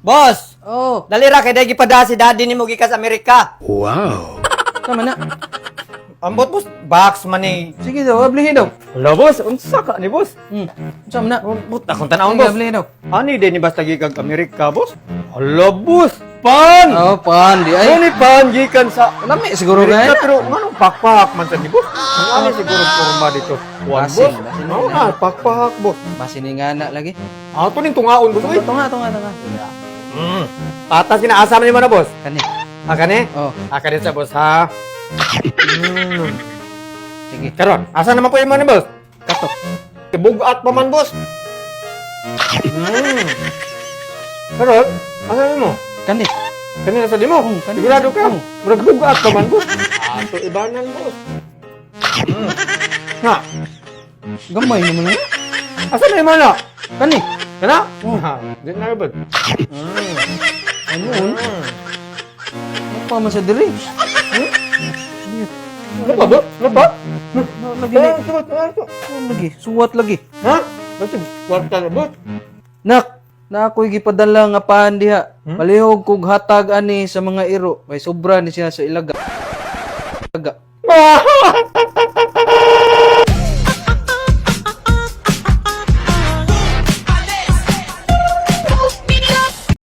Boss! Oh, Dali ra kay dai gipada si daddy nimo gikan sa Amerika. Sama na. Ambot, boss, box man ni. Sige daw, ablihin daw. Hala, boss, unsa ka ni, boss? Sama na. Ambot akong tan-awon, Sige, boss. ablihin daw. Ani din ni basta gikan Amerika, boss? Hala, boss, pan. Oh, pan di Ano ay. ni pan gikan sa Lami siguro Amerika na. pero nganong pakpak man sa ni, boss? Ano siguro porma dito? One, Basin, boss. basin. Oo nga, pakpak, boss. Basin ni nga na lagi. Ah, to ning tungaon, boss. Uy. Tunga, tunga, tunga. Patas kinaasa man nimo na, boss. Kani. Ah, kani? Oh, Ah, kani sa boss ha. Sige. Karon, asa naman po yung ni, boss? Kato. Bugat pa man, boss. Karon, asa mo? Kani. Kani na sa di mo? Kani. Sigurado ka? Mm. Murag bugat pa man, boss. Ato ibanan, boss. Ha, Gamay naman na. Asa na yung mana? Kani. Kana? Ha, di na ba? Ano? Mm. Pa man sa diri. Ano ba, boss? Ano ba? No, lagi ni. Eh, ito, ito, ito. Oh, lagi. Suwat lagi. Ha? Basta, kwarta na, boss. Nak, na ako'y gipadala nga pan diha. Palihog kog hatag ani sa mga iro. Kay sobra ni siya sa ilaga. Ilaga. Ah!